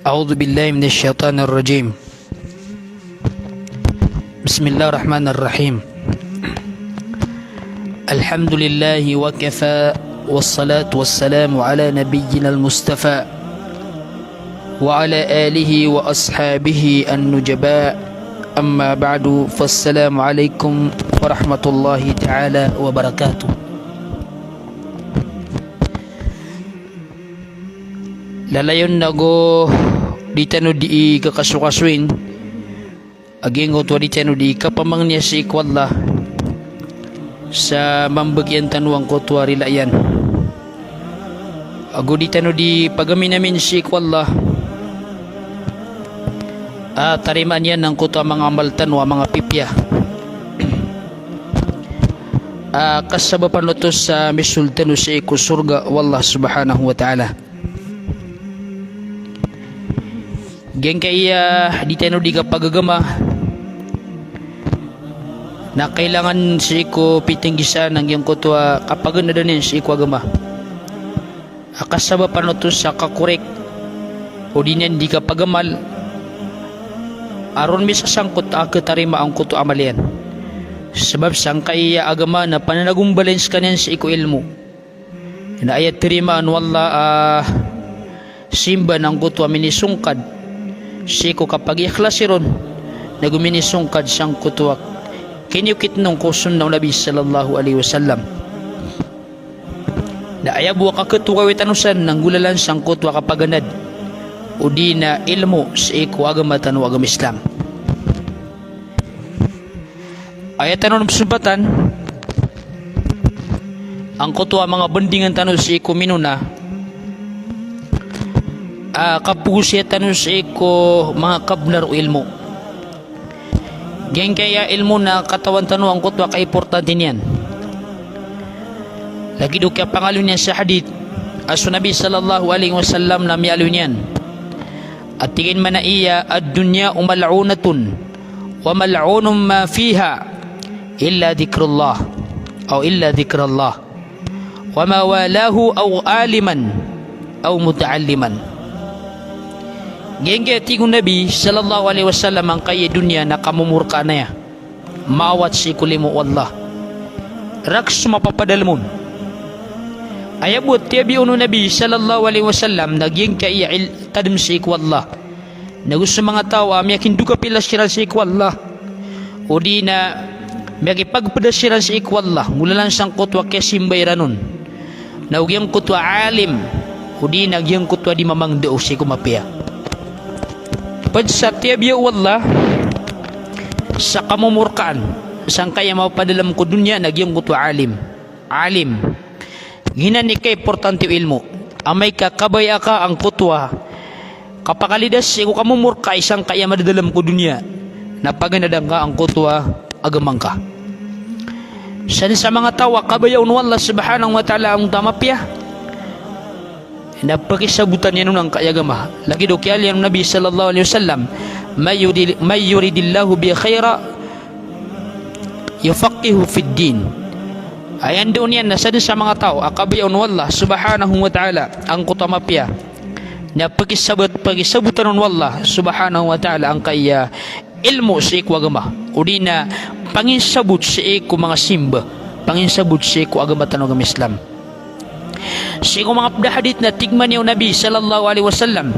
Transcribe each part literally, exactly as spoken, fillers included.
أعوذ بالله من الشيطان الرجيم. بسم الله الرحمن الرحيم. الحمد لله وكفى، والصلاة والسلام على نبينا المصطفى وعلى آله وأصحابه النجباء. أما بعد، فالسلام عليكم ورحمة الله تعالى وبركاته. Lalayon ago di tano di kakasokasoin a giyangkoto a di tano di kapamangniya sii ko Allah sa mambagian tano angkoto a rila iyan. Ago di tano di pagaminamin sii ko Allah a tarimaan iyan angkoto a manga amal tano a manga pipiya a kasabapan oto sa misold tano sii ko sorga o Allah Subhanahu wa Ta'ala. Giyangkaya di tano di kapagagama na kailangan sii ko pitenggisan a giyangkoto a kapaganadan iyan sii ko agama a kasabapan oto sa kakorek o di niyan di kapagamal a ron misasangkot a katarima angkoto a amal iyan. Sabap sangkaya agama na pananagombalain sekaniyan sii ko ilmo. Na aya tarimaan o Allah a simba na angkoto a minisongkad sii ko kapag-ikhlas iron, nago minisongkad sangkoto a kiniyokit on ko sunnah o Nabi sallallahu alaihi wasallam. Na aya bo a kaketokawi tano san na nggolalan sangkoto a kapaganad o di na ilmo sii ko agama tano a agama Islam. Aya tano on pesempatan angkoto a manga bandingan tano sii ko minona a kapogosiya tano sii ko manga kabenar o ilmo. Giyangkaya ilmo na katawan tano angkoto a kaimportante niyan. Lagid o kiyapangaloy niyan sa hadith a so Nabi sallallahu alaihi wasallam na miyaaloy niyan a tig iyan man a iya, "Ad-dunya mal'unatun wa mal'unun ma fiha illa dhikrullah, aw illa dhikrullah, wa ma walahu aw aliman aw muta'alliman." Giyangkaya tig o Nabi sallallahu alaihi wasallam angkaya doniya na kamomorkaan aya maawat sii ko limo o Allah. Rakhs o mapapadalem on. Aya bo a tiyabiya on o Nabi sallallahu alaihi wasallam na giyangkaya il-, tadem sii ko Allah. Nago so manga taw a miyakindokapila siran sii ko Allah, o di na miyakipagpeda siran sii ko Allah, nggolalan sangkoto a kiyasimba iran on, na o giyangkoto a alim, o di na giyangkoto a di mamangdao sii ko mapiya. Ped sa tiyabiya o Allah sa kamomorkaan sangkaya mapapadalem ko doniya na giyangkoto a alim. Alim. Giyanan i kaimportante o ilmo. Amay ka kabaya ka angkoto a kapakalidas sii ko kamomorka i sangkaya madadalem ko doniya, na paganadan ka angkoto a agama ngka. Sa den sa manga taw a kabaya on o Allah subhanahu wa ta'ala angkoto a mapiya, na pekisabotan iyan on angkaya agama. Lagid o kiyaaloy iyan o Nabi sallallahu alaihi wasallam, "May yuridi-, may yuridillahu bihi khaira yufaqqihhu fid din." Aya ndao niyan na sa den sa manga taw a kabaya on o Allah subhanahu wa ta'ala angkoto a mapiya, na pekisabot-, pekisabotan on o Allah subhanahu wa ta'ala angkaya ilmo sii ko agama, o di na panginsabot sii ko manga simba, panginsabot sii ko agama tano a agama Islam. Sii ko manga ped a hadith na tig man iyan o Nabi sallallahu alaihi wasallam,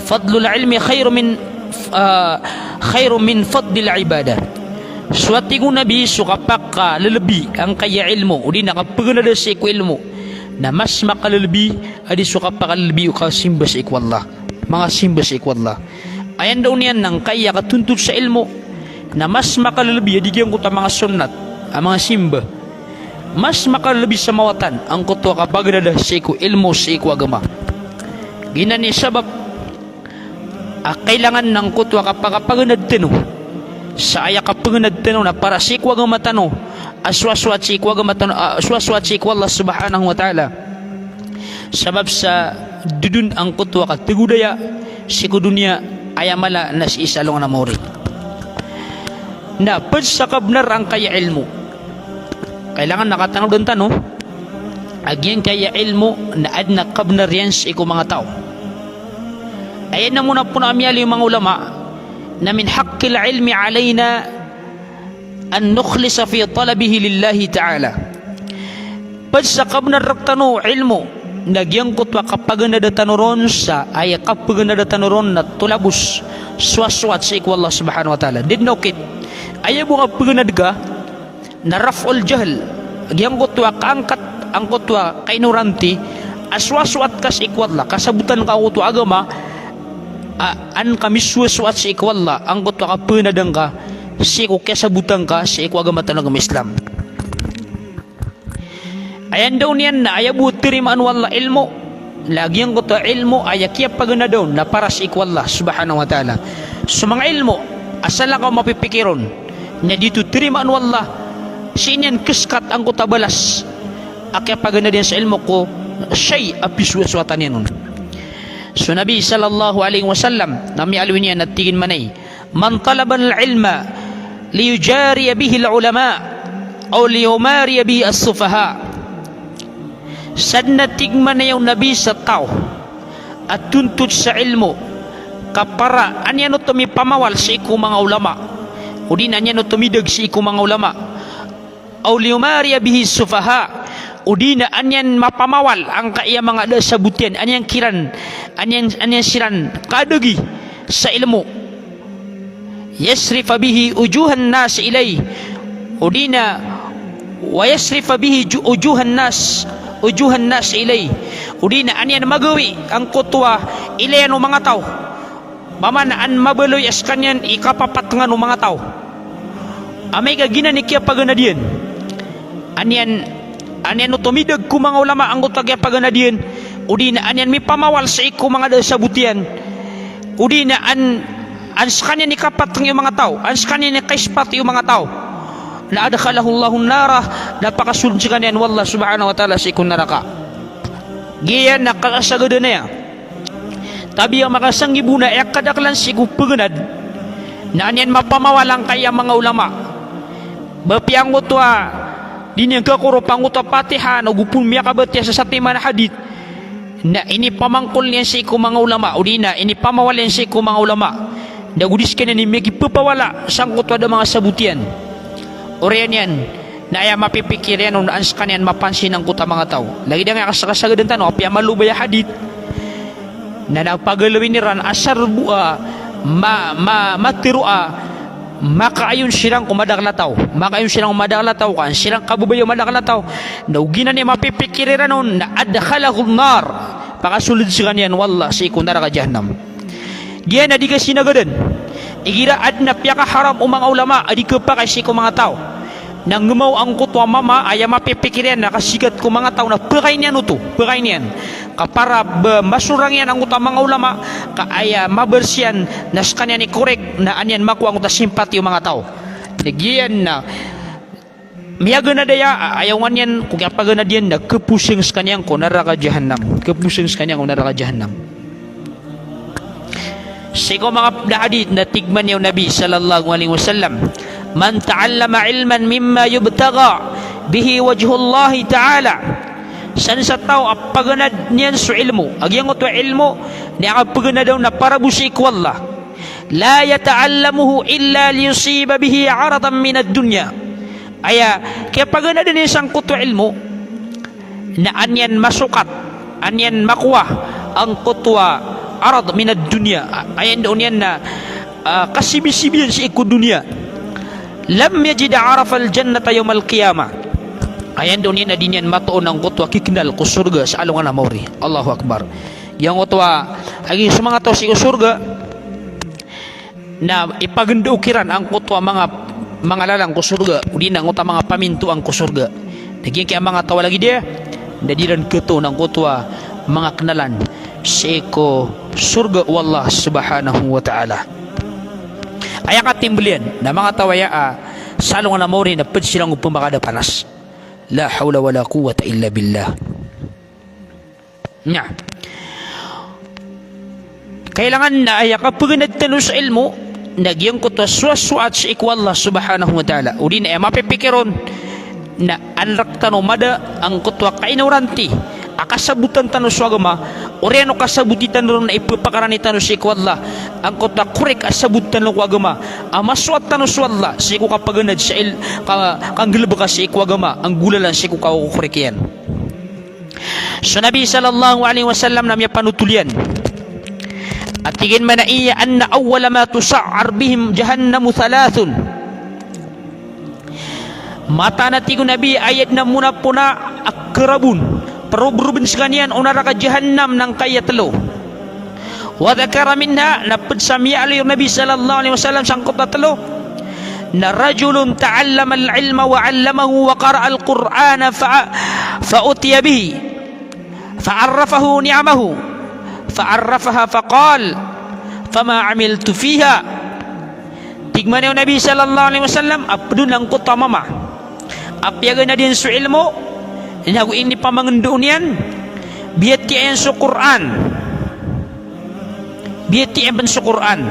"Fadlul ilmi khairu min, ah, khairu min fadlil ibadah." So, a tig o Nabi, so kapakalelebi angkaya ilmo, o di na kapaganada sii ko ilmo, na mas makalelebi a di so kapakalelebi o kasimba sii ko Allah. Manga simba sii ko Allah. Aya ndao niyan na angkaya katontod sa ilmo na mas makalelebi a di giyangkoto a manga sunnat a manga simba. Mas makalelebi sa mawatan angkoto a kapaganada sii ko ilmo sii ko agama. Giyanan i sabap a kailangan angkoto a kapakapaganad tano. Sa aya kapaganad tano na para sii ko agama tano, a sowasowat sii ko agama tano, a sowasowat sii ko Allah subhanahu wa ta'ala. Sabap sa dodon angkoto a kategodaya sii ko doniya, aya mala na sii sa alongan a maori. Na ped sa kabenar angkaya ilmo, kailangan na katanodan tano a giyangkaya ilmo na aden a kabenar iyan sii ko manga taw. Aya namona pon a miyaaloy o manga ulama na min haqqil ilmi alayna an nukhlisa fi talabihi lillahi ta'ala. Pd sa kabnar rktano o ilmo na giyangkoto a kapaganada tano ron sa aya kapaganada tano ron na tolabos, sowasowat sii ko Allah subhanahu wa ta'ala. Di dn okit. Aya bo a kapaganad ka na raf'ul jahl, giyangkoto a kaangkat angkoto a kainoranti, a sowasowat ka sii ko Allah, kasabotan ka angkoto a agama, a, an ka misowasowat sii ko Allah angkoto a kapaganad angka sii ko kiyasabotan ka sii ko agama tano a agama Islam. Aya ndaw niyan na aya bo tarimaan o Allah ilmo, na giyangkoto a ilmo aya kiyapaganada on na para sii ko Allah subhanahu wa ta'ala. So manga ilmo a salakaw mapipikir on na di oto tarimaan o Allah, sii niyan khasakat angkoto a balas a kiyapaganad iyan sa ilmo ko shay a pisowasowatan iyan on. So Nabi sallallahu alaihi wasallam na miyaaloy niyan na tig iyan mambo a, "Man talabal ilma liyujariya bihil ulama, aw liyumariya bihi as-sufaha." Sadn a tig mambo o Nabi sa taw a tontot sa ilmo ka para an iyan oto mipamawal sii ko manga ulama, odi na an iyan oto midag sii ko manga ulama, aw liyumariya bihi sufaha, odi na an iyan mapamawal angkaya manga da a sabot iyan, an iyan kiran, an iyan, an iyan siran kaadagi sa ilmo. Yasrifa bihi wujuhan nas ilayh, odi na, wa yasrifa bihi ju-, wujuhan nas, wujuhan nas ilayh, odi na an iyan magawii angkoto a ilayan o manga taw. Opama na an mabaloy a skaniyan i kapapatengan o manga taw. Amay ka giyanan i kiyapaganad iyan, an iyan, an iyan oto midag ko manga ulama angkoto a kiyapaganad iyan, odi na an iyan mipamawal sii ko manga da a sabot iyan, odi na an, an skaniyan i kapatengi o manga taw, an skaniyan i kaispat o manga taw, na adkhalahu Allahu an-nara, na pakasold skaniyan o Allah subhanahu wa ta'ala sii ko naraka. Giya na kasagadan aya. Tabiya makasanggibo na aya kadaklan sii ko paganad na an iyan mapamawal angkaya manga ulama. Ba apiya angkoto a di niyan kakorop angkoto a Fatiha, na go pn miyakabatiya sa satiman a hadith, na inipamangkol niyan sii ko manga ulama, odi na inipamawal iyan sii ko manga ulama. Na go di skaniyan i miyakipapawala sangkoto a da a manga sabot iyan. Oriyan iyan, na aya mapipikir iyan on na an skaniyan mapansin angkoto a manga taw. Lagid angkaya kasagadan tano, apiya malobay a hadith, na, na pagaloyin iran a asar bo a ma-, ma-, matero a makaayon siran ko madakel a taw. Makaayon siran ko madakel a taw, ka an siran kababaya o madakel a taw. Na o giyanan i mapipikir iran on na adkhalahu an-nar. Pakasold skaniyan o Allah sii ko naraka jahannam. Giya na di kasinagadan. Igira adn a piyakaharam o manga ulama a di khapakay sii ko manga taw, na ngemaw angkoto a mama a aya mapipikir iyan na kasigat ko manga taw na pakayn iyan oto, pakayn iyan. Ka para ba masorang iyan angkoto a manga ulama, ka aya mabarsi iyan na skaniyan i korek, na an iyan makowa angkoto a simpati o manga taw. Na giyan na miyaganad aya, a-, aya onga niyan ko kiyapaganad iyan na khaposng skaniyan ko naraka jahannam. Khaposng skaniyan ko naraka jahannam. Sii ko manga pd a hadith na tig mambo o Nabi sallallahu alaihi wasallam, "Man ta'allama ilman mimma yubtagha bihi wajhullahi ta'ala." San sa taw a paganad niyan so ilmo, a giyangkoto a ilmo na aya kapaganada on na para bo sii ko Allah. "La yata'allamuhu illa liyusiba bihi 'aradan minad dunya." Aya kiyapaganada niyan sangkoto a ilmo na an iyan masokat, an iyan makowa angkoto a 'arad minad dunya. A-, aya ndao niyan na, ah, kasibisibiyan sii ko doniya. "Lam yajid 'arafal jannata yawmal qiyamah." Aya ndao niyan na di niyan matoon angkoto a kiknal ko sorga sa alongan a maori. Allahu Akbar. Giyangkoto a, lagid so manga taw sii ko sorga na ipagndao kiran angkoto a manga, manga lalan ko sorga, odi na angkoto a manga pamintoan ko sorga. Na giyangkaya manga taw a lagid iyan, na di ran khatoon angkoto a manga knalan sii ko sorga o Allah subhanahu wa ta'ala. Aya katimbl iyan na manga taw aya a sa alongan a maori na pd siran ko pmakadapanas. La hawla wala quwwata illa billah. Na kailangan na aya kapaganad tano sa ilmo na giyangkoto a sowasowat sii ko Allah subhanahu wa ta'ala. Odi na aya mapipikir on na an rktano mada angkoto a kainoranti, a kasabotan tano so agama, oriyan o kasaboti tano ron na iphapakarani tano sii ko Allah angkoto a korek a sabot tano ko agama, a masoat tano so Allah sii ko kapaganad sa il-, ka-, kanggalebeka sii ko agama, a nggolalan sii ko kakokorek iyan. So Nabi sallallahu alaihi wasallam na miyapanotol iyan a tig iyan mambo a, "Anna awwala ma tusa'ar bihim jahannamu thalathun." Mataan a tig o Nabi a aya den a mona-pona a karabon, perobroben sekaniyan o naraka Jahannam na angkaya telo. Wa dhakara minha, na ped sa miyaaloy o Nabi sallallahu alaihi wasallam sangkoto a telo, na rajulun ta'allamal ilma wa 'allamahu wa qara'al Qur'ana fa, fa utiya bihi, fa 'arrafahu ni'amahu, fa 'arrafaha fa qal, "Fama 'amiltu fiha?" Tig mambo o Nabi sallallahu alaihi wasallam a ped on angkoto a mama a piyaganad iyan so ilmo, na ago inipamangendao niyan, biyatiya iyan so Qur'an. Biyatiya iyan pen so Qur'an.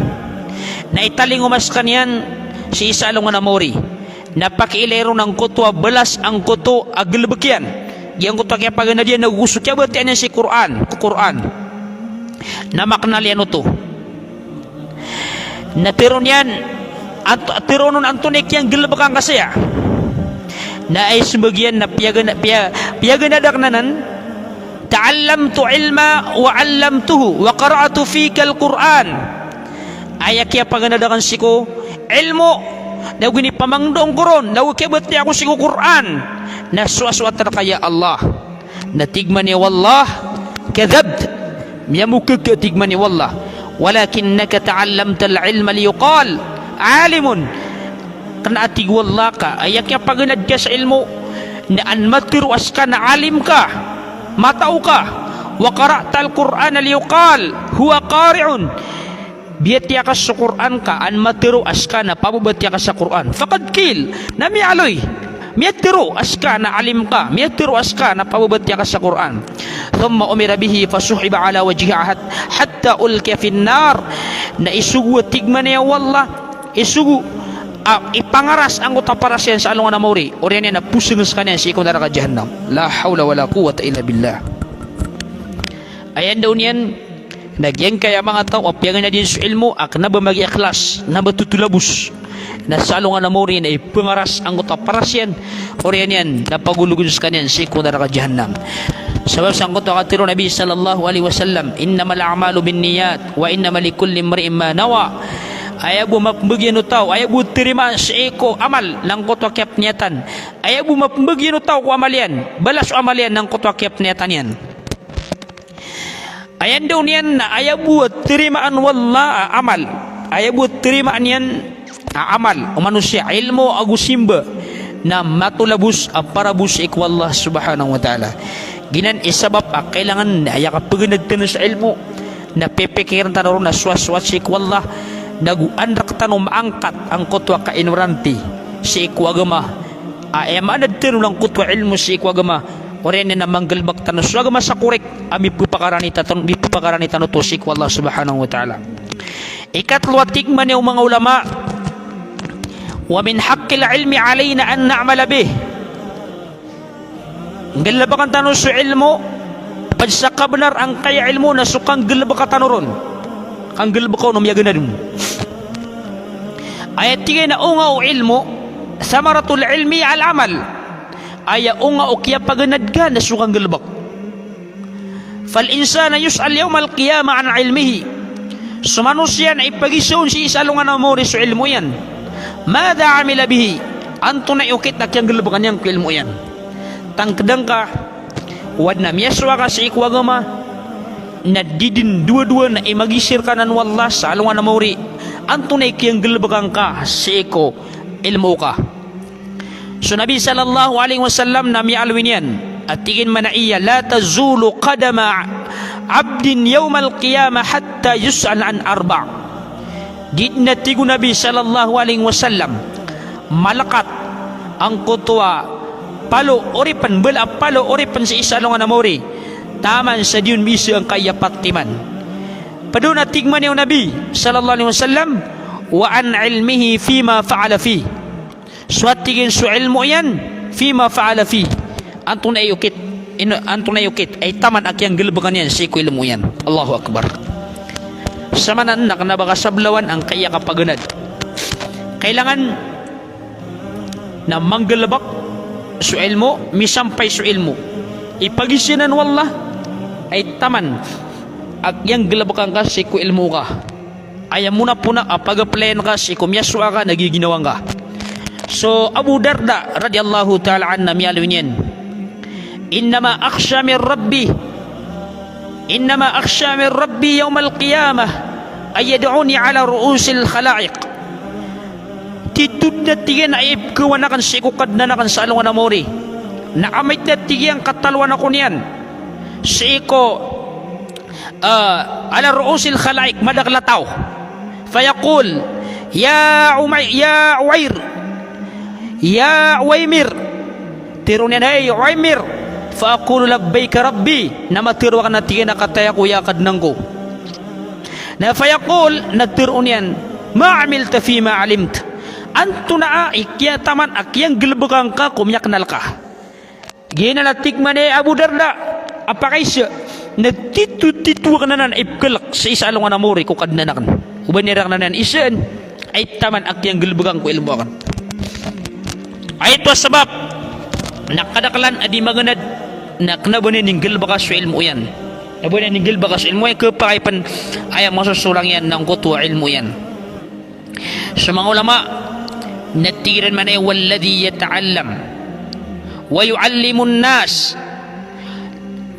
Na italingoma sekaniyan sii sa alongan a maori. Na pakiilay ron angkoto a balas angkoto a galebek iyan, giyangkoto a kiyapaganad iyan ago so kiyabatiya niyan sii Qur'an, ko Qur'an. Na makenal iyan oto. Na tero niyan, ant-, tero on antonaa i kiyanggalebeka ngka saya. Na aya sembag iyan na piyagana-, piya-, piyaganad aken anan, "Ta'allamtu ilma wa 'allamtuhu wa qara'tu fikal Qur'an." Aya kiyapaganad aken sii ko ilmo, na ago inipamangendo ngko ron, na ago kiyabatiya ako sii ko Qur'an, na soasoat reka, ya Allah. Na tig mambo o Allah, "Kadhabt." Miyamokeg ka, tig mambo o Allah. "Walakinnaka ta'allamtal ilma liyuqal 'alimun." Kena a tig o Allah ka, aya kiyapaganad ka sa ilmo, na an matero a seka na alim ka, matao ka. "Wa qara'tal Qur'ana liyuqal huwa qari'un." Biyatiya ka so Qur'an ka, an matero a seka na pababatiya ka sa Qur'an. Faqad qil, na miyaaloy, miyatero a seka na alim ka, miyatero a seka na pababatiya ka sa Qur'an. Thumma umira bihi fasuhiba ala wajhihi hat-, hatta ulqiya fin nar. Na isogo, tig mambo o Allah, isogo, a, ipangaras angkoto a paras iyan sa alongan a maori. Oriyan iyan na poseng sekaniyan sii ko naraka Jahannam. La hawla wala quwwata illa billah. Aya ndao niyan, na giyangkaya manga taw a piyaganad iyan so ilmo a kena ba magiikhlas, na ba totolabos, na sa alongan a maori na ipangaras angkoto a paras iyan, oriyan iyan na pagologen sekaniyan sii ko naraka Jahannam. Sabap sangkoto a katero o Nabi sallallahu alaihi wasallam, "Innamal a'malu binniyat, wa innama likulli imri'in ma nawa." Aya bo a mapembegay o taw, aya bo a tarimaan sii ko amal na angkoto a kiyapniyatan. Aya bo a mapembegay o taw ko amal iyan, balas o amal iyan na angkoto a kiyapniyatan iyan. Aya ndao niyan na aya bo a tarimaan o Allah a amal. Aya bo a tarimaan iyan a amal o manosiya, ilmo ago simba, na matolabos a para bo sii ko Allah subhanahu wa ta'ala. Giyanan i sabap a kailangan na aya kapaganad tano sa ilmo, na pipikiren tano ron a soasoat sii ko Allah, na go an rek tano maangkat angkoto a kainoranti sii ko agama. A, aya maana den tano angkoto a ilmo sii ko agama, oriyan iyan na manggalebek tano so agama sa korek a mipepakarani tano, mipepakarani tano oto sii ko Allah subhanahu wa ta'ala. Ikatlo a tig mambo o manga ulama, "Wa min haqqil ilmi alaina an na'mala bih." Nggalebeken tano so ilmo, ped sa kabenar angkaya ilmo na so kanggalebeka tano ron. Kanggalebeka on o miyaganad on. Aya tig iyan a onga o ilmo, thamaratul ilmi al amal. Aya onga o kiyapaganad ka na so kanggalebek. "Fal insanu yus'alu yawmal qiyamati an ilmihi." So manosiya na ipagisa on sii sa alongan a maori so ilmo iyan. "Madha amila bihi?" Antonaa i okit a kiyanggalebekan iyan ko ilmo iyan. Tangkeda ngka o aden a miyasowa ka sii ko agama, na di den dowa-dowa na imagisir ka nan o Allah sa alongan a maori. Antonaa i kiyanggalebekan ka sii ko ilmo ka. So Nabi sallallahu alaihi wasallam na miyaaloy niyan a tig iyan mambo a, "La tazulu qadama abdin yawmal qiyamah hatta yus'ala an arba'." Di den, a tig o Nabi sallallahu alaihi wasallam, malekat angkoto a palo oripen, mbala a palo oripen sii sa alongan a maori, taman sa di on miisa angkaya pat timan. Ped on, a tig mambo o Nabi sallallahu alaihi wasallam, "Wa an ilmihi fima fa'ala fih." So, a tig iyan, so ilmo iyan, fima fa'ala fih. Antonaa i okit Ino, antonaa i okit? Ay taman a kiyanggalbka niyan sii ko ilmo iyan. Allahu Akbar. Samanan na kna ba ka sablawan angkaya kapaganad. Kailangan na manggalbk so ilmo, misampay so ilmo. Ipagiza anan o Allah, ay taman a kiyanggalbka ngka sii ko ilmo ka. Aya mona-pona a pag-applyan ka sii ko miyasowa ka na giginawang ka. So Abu Darda radiyallahu ta'ala anhu na miyaaloy niyan, "Innama akhsha min Rabbi, innama akhsha min Rabbi yawmal qiyamah an yad'uni ala ru'usil khalaiq." Titho dn a tig iyan a ipkhawan akn sii ko Kadnan akn sa alongan a maori, na amay dn a tig iyan katalowan ako niyan sii ko ah, ala ru'usil khalaiq, madakl a taw. Fayaqul, "Ya Umay-, ya Uwair, ya Uwaymir." Tharoon iyan, "Hay Uwaymir." Fa aqulu, "Labbayka Rabbi." Na matharo akn a tig iyan a kataya ko ya Kadnan ko. Na fayaqul, na tharoon iyan, "Ma amilta fima alimt?" Antonaa i kiyataman a kiyanggalbka ngka ko miyaknal ka? Giyanan a tig mambo i Abu Darda a pakaiza, na titho-titho akn anan ipkhalk sii sa alongan a maori ko Kadnan akn. O ba niyan rakn anan izaan, ay taman a kiyanggalbkn ko ilmo akn. Aya oto a sabap na kadaklan a di maganad na kna ba niyan inggalbka so ilmo iyan. Kna ba niyan inggalbka so ilmo iyan, khapakay pn aya masosorang iyan na angkoto a ilmo iyan. So manga ulama na tig iran mambo a, "Walladhi yata'allam wa yu'allimun nas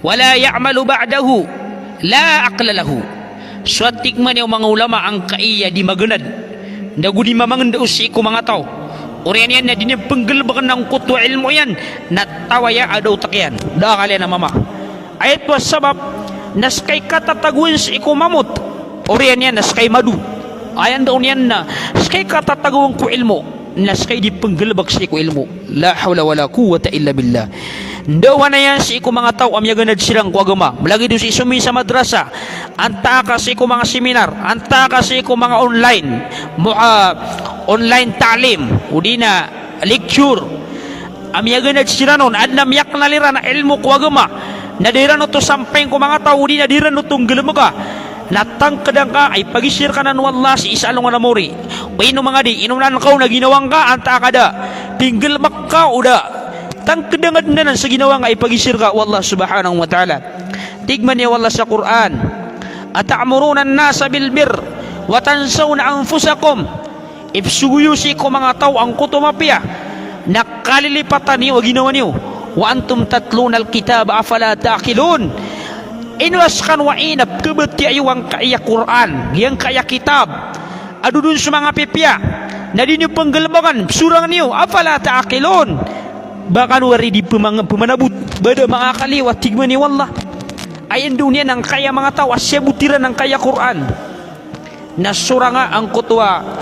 wa la ya'malu ba'dahu la aqla lahu." So a tig mambo o manga ulama angkaya di maganad, na go di mamangndao sii ko manga taw, oriyan iyan na di niyan pnggalbkn angkoto a ilmo iyan, na taw aya a da otak iyan, da akal iyan a mama. Aya oto a sabap na ska i katatagoan sii ko mamot, oriyan iyan na ska i mado. Aya ndao niyan na ska i katatagoan ko ilmo na ska i di pnggalbk sii ko ilmo. La hawla wala quwwata illa billah. Ndaowan iyan sii ko manga taw a miyaganad siran ko agama. Lagid o sii somiyong sa madrasa, antaa ka sii ko manga seminar, antaa ka sii ko manga online, mo-, ah, online ta'lim, odi na lecture. A miyaganad siran on, adn a miyaknal iran a ilmo ko agama, na da iran oto sampayn ko manga taw, odi na da iran oto nggalbka, na tangkda ngka a ipagiza rka anan o Allah sii sa alongan a maori. O ino manga di, ino nan ka on a ginawang ka, antaa ka da, pinggalbk ka o da, tangkda ngka dn anan sa ginawang ka a ipagiza rka o Allah subhanahu wa ta'ala. Tig mambo o Allah sa Qur'an, "Ata'muruna an-nasa bil birri wa tansawna anfusakum." Ipsogo iyo sii ko manga taw angkoto a mapiya, na kalilipatan iyo a ginawa niyo. "Wa antum tatlunal kitaba afala ta'qilun." Ino a skano a ina pkhabatiya iyo angkaya Qur'an, giyangkaya kitab a dodon so manga pipiya, na di niyo pnggalbkn, psorang niyo, afala ta'qilun. Ba kano ari di pmang-, pmanabot, ba da mangakal iyo a tig mambo o Allah. Aya ndao niyan angkaya manga taw a siyabot iran angkaya Qur'an. Na sorang angkoto a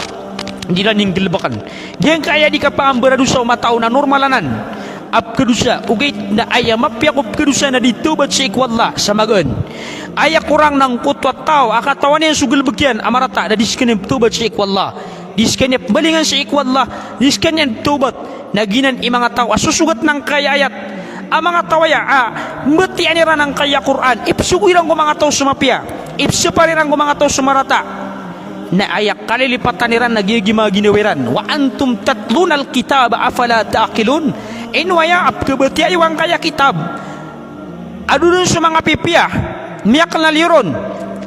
di iran inggalbkn. Giyangkaya di kapangambaradosa o matao na normal anan a pkhadosa, ogaid na aya mapiya ko pkhadosa na di tawbat sii ko Allah sa magaan. Aya korang na angkoto a taw a katawan iyan so galbk iyan a marata na di skaniyan ptawbat sii ko Allah. Di skaniyan pmbalingan sii ko Allah. Di skaniyan ptawbat. Na giyanan i manga taw a sosogat angkaya ayat a manga taw aya a mbatiyaan iran angkaya Qur'an, ipsogo iran ko manga taw so mapiya, ipsapar iran ko manga taw so marata. Na aya kalilipatan iran na giya gii manga ginawa iran. "Wa antum tatlunal kitaba afala ta'qilun." Ino aya a pkhabatiya iyo angkaya kitab a dodon so manga pipiya, miyaknal iyo ron,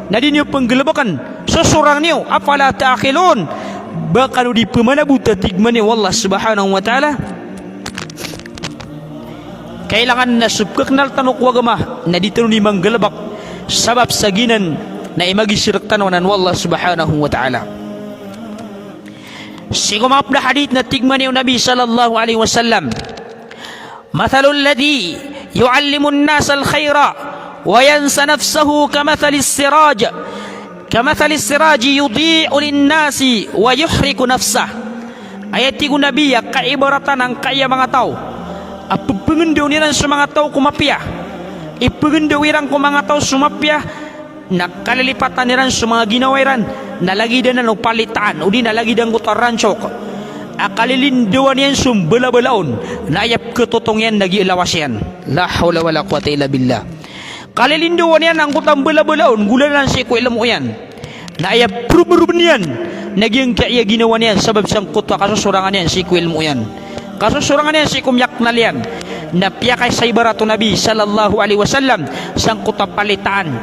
na di niyo pnggalbkn, sosorang niyo, afala ta'qilun. Ba kano di pmanabot a tig mambo o Allah subhanahu wa ta'ala. Kailangan na so pkhaknal tano ko agama na di tano di manggalbk, sabap sa giyanan na imagiza rktano anan o Allah subhanahu wa ta'ala. Sii ko manga pd a hadith na tig mambo o Nabi sallallahu alaihi wasallam, "Mathalul ladhi yu'allimun nasal khaira wa yansa nafsahu kamathalis siraj, kamathalis siraji yudhi'u linnasi wa yuhriqu nafsah." Aya tig o Nabi a kaibaratan angkaya manga taw a pphangndao iran so manga taw ko mapiya, ipphangndao iran ko manga taw so mapiya, na kalilipatan iran so manga ginawa iran na lagid anan o palitaan, odi na lagid angkoto a ransok a kalilindawan iyan so mbalabala on, na aya pkhatotong iyan na giya lawas iyan. La hawla wala quwwata illa billah. Kalilindawan iyan angkoto a mbalabala on, golalan sii ko ilmo iyan. Na aya promromen iyan na giyangkaya ginawa niyan sabap sangkoto a kasosorangan iyan sii ko ilmo iyan. Kasosorangan iyan sii ko miyaknal iyan. Na piyakay sa ibarat o Nabi sallallahu alaihi wasallam sangkoto a palitaan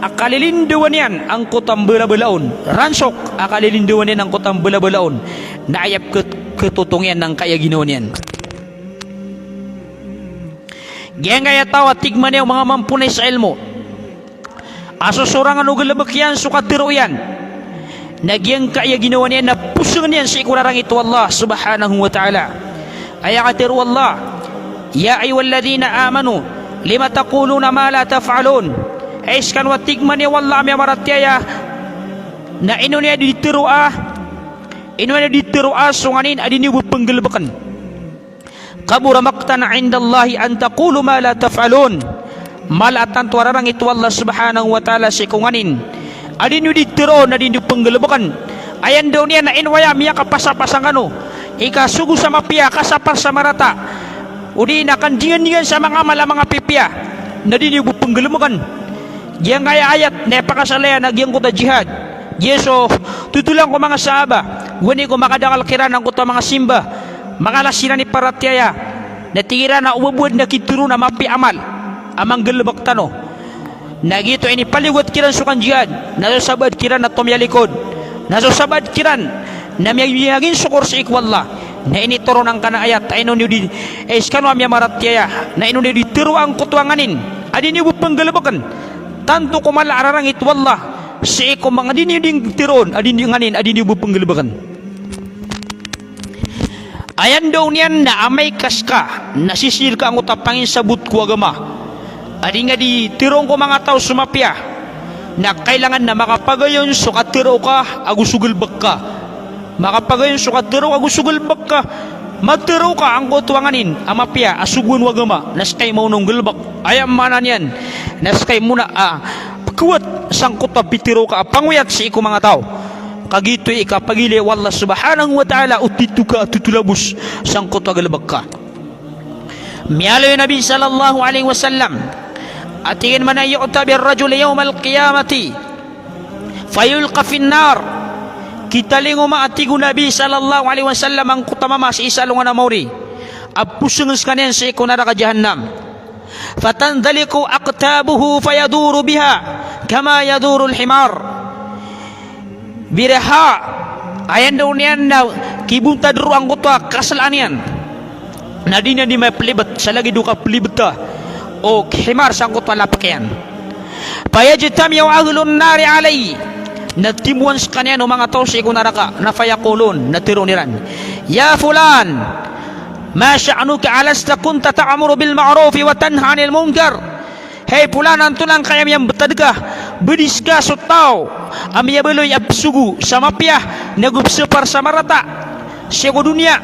a kalilindawan iyan angkoto a mbalabala on. Ransok a kalilindawan iyan angkoto a mbalabala on. Na aya pkhat-, pkhatotong iyan angkaya ginawa niyan. Giyangkaya taw a tig man iyan o manga mamponay sa ilmo a sosorangan o galbk iyan so katharo iyan, na giyangkaya ginawa niyan na posngan iyan sii ko rarangit o Allah subhanahu wa ta'ala. Aya katharo o Allah, "Ya ayyuhalladhina amanu, lima taquluna ma la taf'alun?" Hay skano a tig man iyan o Allah a miyamaratiyaya, na ino niyo di tharoa, ino niyo di tharoa so nganin a di niyo ba pnggalbkn? "Kabura maqtan 'indallahi an taqulu ma la taf'alun." Mala a tanto a rarangit o Allah subhanahu wa ta'ala sii ko nganin a di niyo di tharoon, a di niyo pnggalbkn. Aya ndao niyan na ino aya miyakapasapasa ngkano i kasogo sa mapiya, kasapar sa marata, odi na kandingandingan sa manga amal a manga pipiya, na di niyo ba pnggalbkn. Giyangkaya ayat na ipakasal iyan a giyangkoto a jihad. Giya so totolan ko manga sahaba, gowani ko makadakl kiran angkoto a manga simba, makalas iran i paratiyaya, na tig iran a o ba bo adn a kitharo on a mapiya a amal a manggalbk tano. Na giyoto a inipaliyogat kiran so kanjihad, na so sabaad kiran na tomiyalikod, na so sabaad kiran na miya-, miyaginsokor sii ko Allah. Na initoron angkanan a ayat a ino niyo di, eh, skano a miyamaratiyaya, na ino niyo di tharoa angkoto a nganin a di niyo ba pnggalbkn, tanto ko mala a rarangit o Allah sii ko manga di niyo di tharoon a di niyo nganin a di niyo ba pnggalbkn. Aya ndao niyan na amay ka ska na sisii rka angkoto a panginsabot ko agama a di nga di tharoon ko manga taw so mapiya, na kailangan na makapagayon so katharo ka ago so galbk ka. Makapagayon so katharo ka ago so galbk ka. Matharo ka angkoto a nganin a mapiya a sogoan o agama, na ska i maona o nggalbk. Aya maana niyan na ska i maona a pkhawat sangkoto a pitharo ka a pangoyat sii ko manga taw. Kagiya oto i kapagilaya o Allah subhanahu wa ta'ala o tito ka a totolabos sangkoto a galbk ka. Miyaaloy o Nabi sallallahu alaihi wasallam a tig iyan man a, "Yu'ta bir rajuli yawmal qiyamati fayulqa fin nar." Kitalingoma, a tig o Nabi sallallahu alaihi wasallam, angkoto a mama sii sa alongan a mawri a posngan skaniyan sii ko naraka jahannam. "Fatandaliqu aqtabuhu fayaduru biha kama yadurul himar." Biraha, aya ndao niyan na kibontad roo angkoto a kaslaan iyan, na di niyan di maplibet sa lagid o kaplibeta o himar sangkoto a lapk iyan. "Fayajtami'u ahlun nari alayhi." Na timowan skaniyan o manga taw sii ko naraka, na fayaqulun, na tharoon iran, "Ya fulan, ma sha'nuka, alasta kunta ta'muru bil ma'rufi wa tanha 'anil munkar?" Hay Polan, antonaa angkaya miyambtad ka? Ba di ska so taw a miyabaloy a psogo sa mapiya nago psapar sa marata sii ko doniya?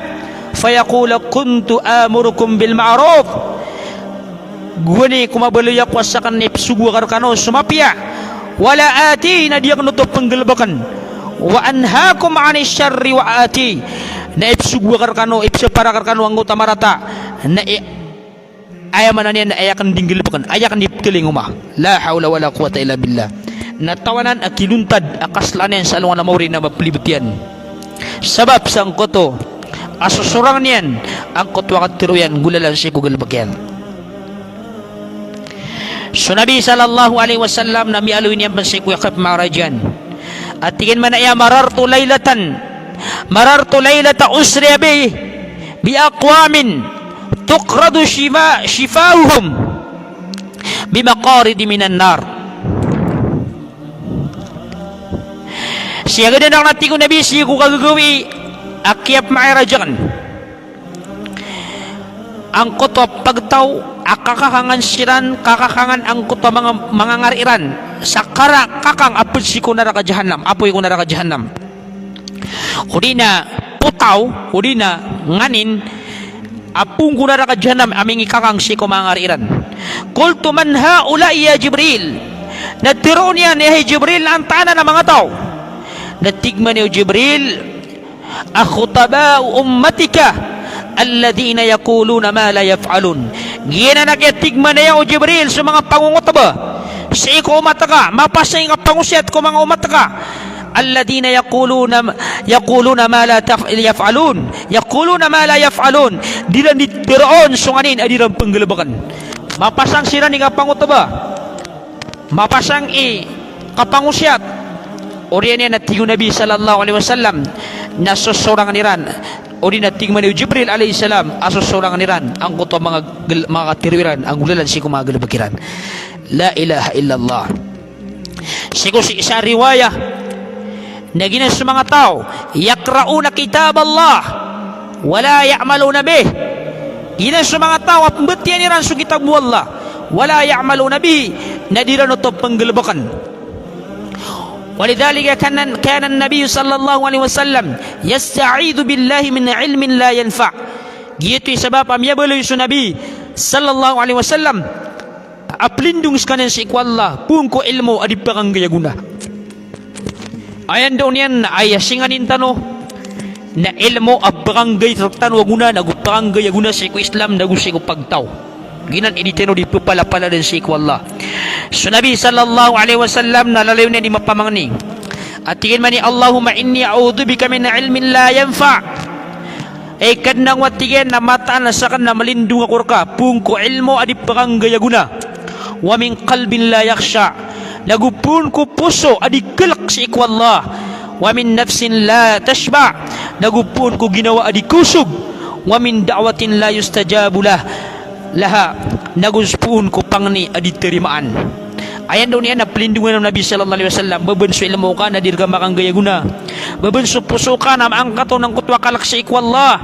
Fayaqulu, "Kuntu amurukum bil ma'ruf." Gowani ko mabaloy ako a sakn i psogo akn rkano so mapiya. "Wala ati," na di akn oto pnggalbkn. "Wa anhakum 'anis sharri wa ati." Na ipsogo akn rkano, ipsapar akn rkano angkoto a marata. Na i-, aya maana niyan na aya akn di nggalbkn, aya akn di pkhalingoma. La hawla wala quwwata illa billah. Na taw anan a kilontad a kaslaan iyan sa alongan a mawri na maplibet iyan. Sabap sangkoto a sosorang iyan angkoto a katharo iyan, golalan sii ko galbk iyan. So Nabi sallallahu alaihi wasallam na miyaaloy niyan pn sii ko aya kapmarajan a tig iyan man a, "Marartu laylatan, marartu laylata usriya bi, bi aqwamin tuqradu shifa-, shifahuhum bi maqaridi minan nar." Siyagadan akn, a tig o Nabi, sii ko kagagawii a kiyapmairaj akn angkoto a pagtaw a kakakangan siran, kakakangan angkoto a manga, manga ngari iran sa karakakang a pd sii ko naraka jahannam, apoy ko naraka jahannam. Odi na potaw, odi na nganin a poon ko naraka jahannam a mingikakang sii ko manga ngari iran. Qultu, "Man haula'i ya Jibril?" Na tharoon iyan, "Hay Jibril, antaa anan a manga taw?" Na tig man o Jibril, Akhtaba'u ummatika alladhina yaquluna ma la yaf'alun. Giyanan a kiyatigman iyan o Jibril so manga pangongotba sii ko omat ka, mapasang i kapangosiyat ko manga omat ka. Alladhina yaquluna, yaquluna ma la taf-, yaf'alun. Yaquluna ma la yaf'alun. Di iran di tharoon so nganin a di iran pnggalbkn. Mapasang siran i kapangotba, mapasang i kapangosiyat. Oriyan iyan na tig o Nabi sallallahu alaihi wasallam na sosorangn iran. Odi na tig mambo o Jibril alayhis salam a sosorangn iran angkoto a manga gl-, manga katharo iran a nggolalan sii ko manga galbk iran. La ilaha illallah. Sii ko sii sa riwayat na giyanan so manga taw, yaqra'una kitaballah wa la ya'maluna bih. Giyanan so manga taw a pmbatiyaa iran so kitab o Allah, wa la ya'maluna bih, na di iran oto pnggalbkn. Walidhalika kana, kana an-Nabi sallallahu alaihi wasallam yasta'idhu billahi min ilmin la yanfa'. Giyoto i sabap a miyabaloy so Nabi sallallahu alaihi wasallam a plindong skaniyan sii ko Allah poon ko ilmo a di pkanggay a gona. Aya ndao niyan na aya singanin tano na ilmo a pkanggay rktano a gona, nago pkanggay a gona sii ko Islam, nago sii ko pagtaw. Giyanan i di tano di pphalapaladn sii ko Allah. So Nabi sallallahu alaihi wasallam na lalayon iyan i mapamangni a tig iyan mambo, "Allahumma inni a'udhu bika min ilmin la yanfa'." Ay Kadnan ko, a tig iyan, na mataan a sakn na mlindong ako rka poon ko ilmo a di pkanggay a gona. Wa min qalbin la yakhsha', nago poon ko poso a di kalk sii ko Allah. Wa min nafsin la tashba', nago poon ko ginawa a di kaosog. Wa min da'watin la yustajabu lah-, laha, nago poon ko pangni a di tarimaan. Aya ndao niyan na plindongan o Nabi sallallahu alaihi wasallam, ba bn so ilmo ka na di rka makanggay a gona, ba bn so poso ka na maangkatoon angkoto a kalk sii ko Allah,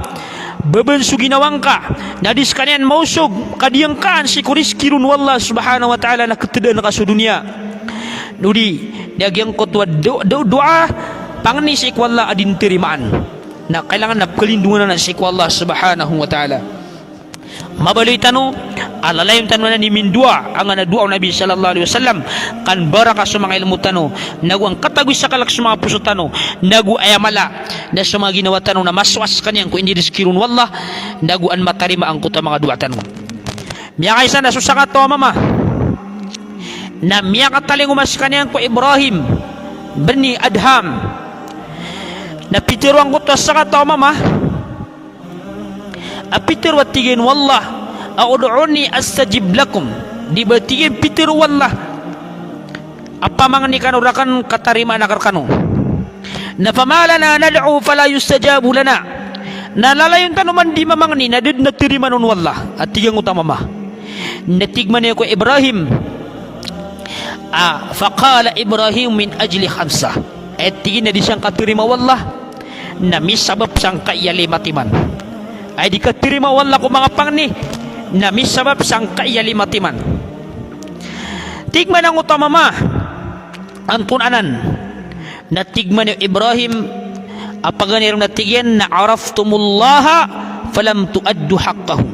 ba bn so ginawa ngka na di skaniyan maosog, ka di angkaan sii ko rizki ron o Allah subhanahu wa ta'ala na ktdaan ka so doniya. Odi na giyangkoto a do-, do-, doa, pangni sii ko Allah a di tarimaan, na kailangan na plindongan anan sii ko Allah subhanahu wa ta'ala. Mabaloy tano a lalayon tano anan i mindoa angkanan a doa o Nabi sallallahu alaihi wasallam, ka an baraka so manga ilmo tano, nago angkatago i sa kalk so manga poso tano, nago aya mala na so manga ginawa tano na masowa skaniyan ko inirizki ron o Allah, nago an matarima angkoto a manga doa tano. Miyakaisa na so sakataw a mama na miyakatalingoma skaniyan ko Ibrahim bin Adham. Na pitharo angkoto a sakataw a mama a pitharo a tig iyan o Allah a, "Ud'uni astajib lakum." Di ba tig iyan pitharo o Allah a pamangni kano rakn ka tarimaan akn rkano. Na fama lana nad'u fala yustajabu lana. Na lalayon tano man di mamangni na da dn a tarimaan on o Allah, a tig angkoto a mama. Na tig mambo ko Ibrahim a, faqala Ibrahim min ajli khamsa. Aya tig iyan na di sangkai a tarimaa o Allah na misabap sangkai a lima timan. Aya di katarima o Allah ko manga pangni na misabap sangkai a lima timan. Tig mambo angkoto a mama, antonaa anan? Na tig mambo o Ibrahim a paganay ron, na tig iyan na, "Araftumullaha falam tuaddu haqqahu."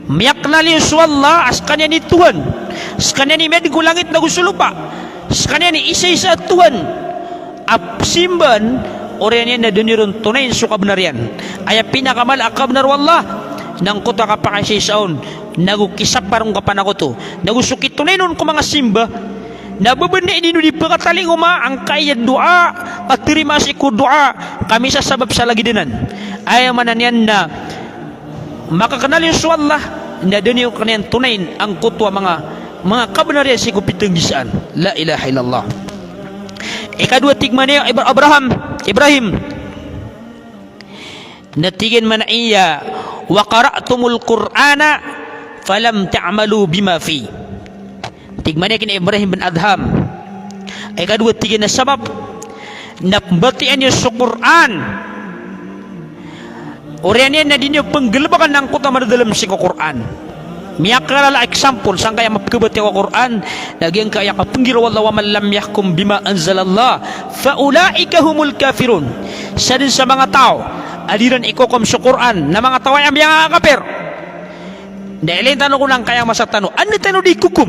Miyaknal iyo so Allah a skaniyan i Tuhan, skaniyan i miyadn ko langit nago so lopa, skaniyan i isaisa a Tuhan a simbaan, oriyan iyan na da niyo ron tonayn so kabnar iyan. Aya pinakamala a kabnar o Allah na angkoto a kapakaisaisa on, nago kisapar on kapanakoto, nago so kitonayn on ko manga simba. Na ba bn i di niyo di pkatalingoma angkaya doa, katarima sii ko doa, ka misasabap sa lagid anan. Aya maana niyan na makaknal iyo so Allah na da niyo kaniyan tonayn angkoto a manga, manga kabnar iyan sii ko pitnggisaan. La ilaha illallah. Ikadowa, tig mambo o Ibra-, Abraham, Ibrahim, na tig iyan mambo a, "Wa qara'tumul Qur'ana falam ta'malu bima fi." Tig mambo kina Ibrahim bin Adham, ikadowa, tig iyan a sabap na pmbatiyaa niyo so Qur'an, oriyan iyan na di niyo pnggalbkn angkoto a madadalm sii ko Qur'an. Miyakalala a example sangkaya mapkabatiya ko Qur'an na giyangkaya kapnggiraw o Allah, "Wa man lam yahkum bima anzalallah fa ulaika humul kafirun." Sadn sa manga taw a di iran ikokom so Qur'an na manga taw aya miyangakapir. Na ilay tano ko angkaya masa tano, anda tano di ikokom?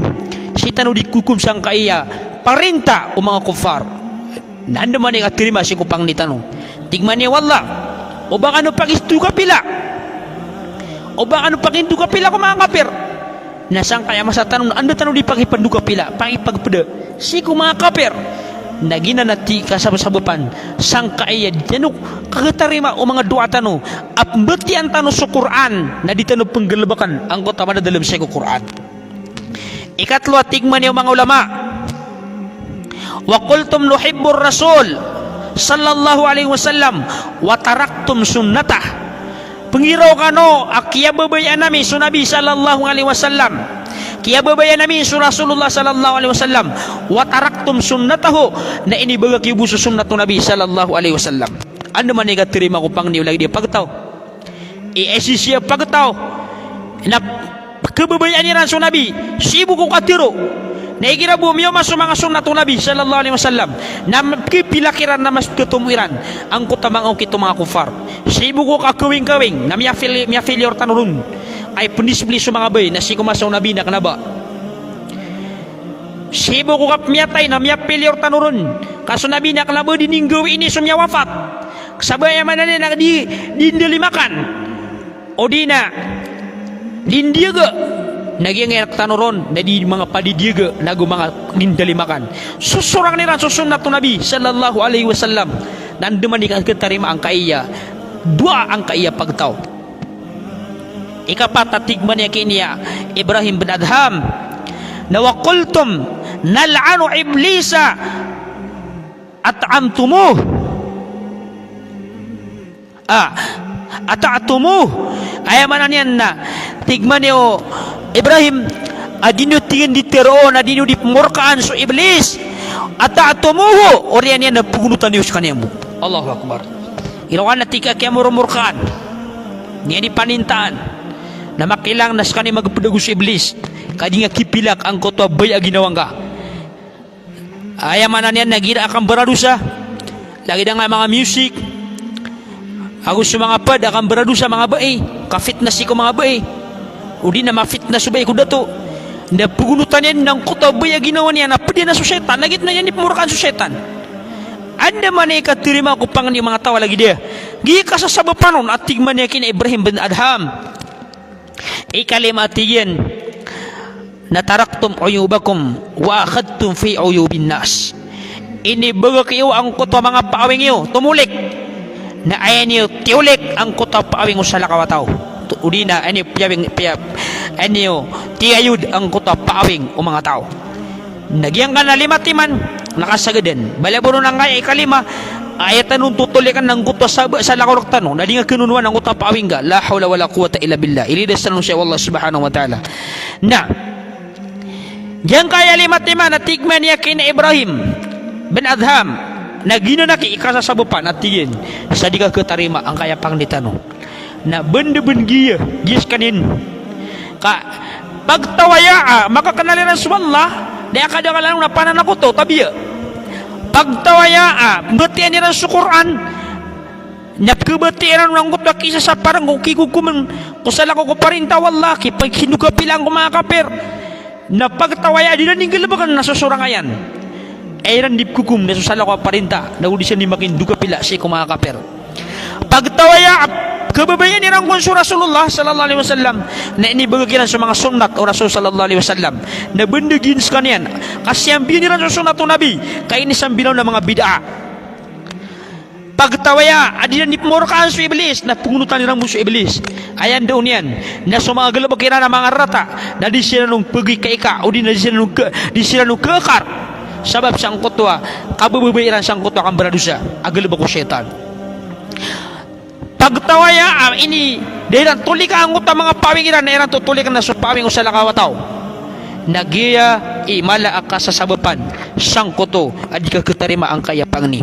Sii tano di ikokom sangkaya parinta o manga kuffar. Na anda mambo i katarima sii ko pangni tano? Tig mambo o Allah O ba kano pakindokapila. O ba kano pakindokapila ko manga kapir. Na sangkaya masa tano na anda tano di pakipandokapila, pakipagpda sii ko manga kapir. Na giyanan a tig a kasabasabapan sangkaya di tano kakatarima o manga doa tano a pmbatiyan tano so Qur'an, na di tano pnggalbkn angkoto a madadalm sii ko Qur'an. Ikatlo a tig man iyan o manga ulama, "Wa qultum nuhibbur Rasul sallallahu alaihi wasallam wa taraktum sunnatah." Pnggiraw kano a kiyababayaan ami so Nabi sallallahu alaihi wasallam, kiyababayaan ami so Rasulullah sallallahu alaihi wasallam, wa taraktum sunnatahu, na inibagak iyo bo so sunnat o Nabi sallallahu alaihi wasallam. Andamanaya i katarima ko pangni o lagid iyan a pagtaw. I, aya sii sa pagtaw na kababayaan iran so Nabi, sii bo ko katharo. Na igira bo miyaoma so manga sunnat o Nabi sallallahu alaihi wasallam, na kipilak iran, na mas katomo iran angkoto a manga okit o manga kuffar. Sii bo ko kakawingkawing, na miyafil-, miyafailure tano ron. Ay pndisplay so manga bay, na sii ko masa o Nabi na kna ba. Sii bo ko kapmiyatay, na miyafailure tano ron. Ka so Nabi na kna ba di nggawii ini so miyawafat. Sabap aya maana niyan na di, di ndalimakan. O di na di ndiyaga. Na giyangkai a rk tano ron na di manga padidiyaga, nago manga di ndalimakan. Sosorang iran so sunnat o Nabi sallallahu alaihi wasallam. Na andamanaya i katarima angkaya doa, angkaya pagtaw. Ikapat a tig man iyan ki ini a Ibrahim bin Adham, na wa qultum nal'anu iblisa at'amtumuh. Ah, ata'tumuh. Aya maana niyan na tig man iyan o Ibrahim a di niyo tig iyan di tharoon a di niyo di pmorkaan so Iblis. Ata'tumuhu, oriyan iyan na pgonotan iyo skaniyan bo. Allahu Akbar. Irokan a tig a kiyamoromorkaan, niyan di panintaan, na makilang na skaniyan magpd ago so Iblis, ka di nga kipilak angkoto a baya a ginawa ngka. Aya maana niyan na igira a kambaradosa, lagid angkai a manga music ago so manga pd a kambaradosa, manga bai, kafitna sii ko manga bai, odi na mafitna so bai ko dato, na pgonotan iyan na angkoto a baya a ginawa niyan na pd iyan a so shaytan, lagid na iyan di pmorkaan so shaytan. Andamanaya i katarima ko pangni o manga taw a lagid iyan. Giya kasasabapan on a tig man iyan ki ini a Ibrahim bin Adham. Ikalima a tig iyan na taraktum uyubakum wa akhadtum fi uyubin nas. Inibagak iyo angkoto a manga paawing iyo, tomolik. Na aya niyo tiyolik angkoto a paawing o salakaw a taw. Odi na aya niyo piyawing, piya-, aya niyo tiyayod angkoto a paawing o manga taw. Na giyangkanan a lima timan na kasagadan. Bala bo ron angkaya ikalima, aya tano totolikan angkoto a saba-, salakaw rktano, na di nga kinonowan angkoto a paawing ka. La hawla wala quwwata illa billah. Ilidas tano sii o Allah subhanahu wa ta'ala. Na giyangkaya lima timan a tig man iyan ki ini a Ibrahim bin Adham, na giyanan a ki-, kasasabapan a tig iyan sa di kakatarima angkaya pangni tano. Na bndbn giya, giya skaniyan. Ka pagtaw aya a makaknal iran so Allah, na aya kadaklan on na pananakoto, tabiya. Pagtaw aya a mbatiya iran so Qur'an, na pkhabatiya iran angkoto a kisasaparan ko kikokomn ko salakaw ko parinta o Allah, kipagkindokapila ko manga kapir. Na pagtaw aya a di iran di nggalbkn na sosorang iyan. Aya iran di pkokom na so salakaw a parinta, nago di siran di makindokapila sii ko manga kapir. Pagtaw aya a kababayaan iran kon so Rasulullah sallallahu alaihi wasallam, na inibagak iran so manga sunnat o Rasul sallallahu alaihi wasallam, na bndg iyan skaniyan, ka siyambiyan iran so sunnat o Nabi, ka inisambi iran on a manga bid'ah. Pagtaw aya a di iran di pmorkaan so Iblis, na pngonotan iran bo so Iblis. Aya ndao niyan na so manga galbk iran a manga rarata, na di siran on pagikaika, odi na di siran on ka-, di siran on kakar. Sabap sangkoto a kabababaya iran sangkoto a kambaradosa a galbk o shaytan. Pagtaw aya a ini, da iran tolika angkoto a manga paawing iran, na iran totolikan na so paawing o salakaw a taw. Na giya i mala a kasasabapan sangkoto a di kakatarima angkaya pangni.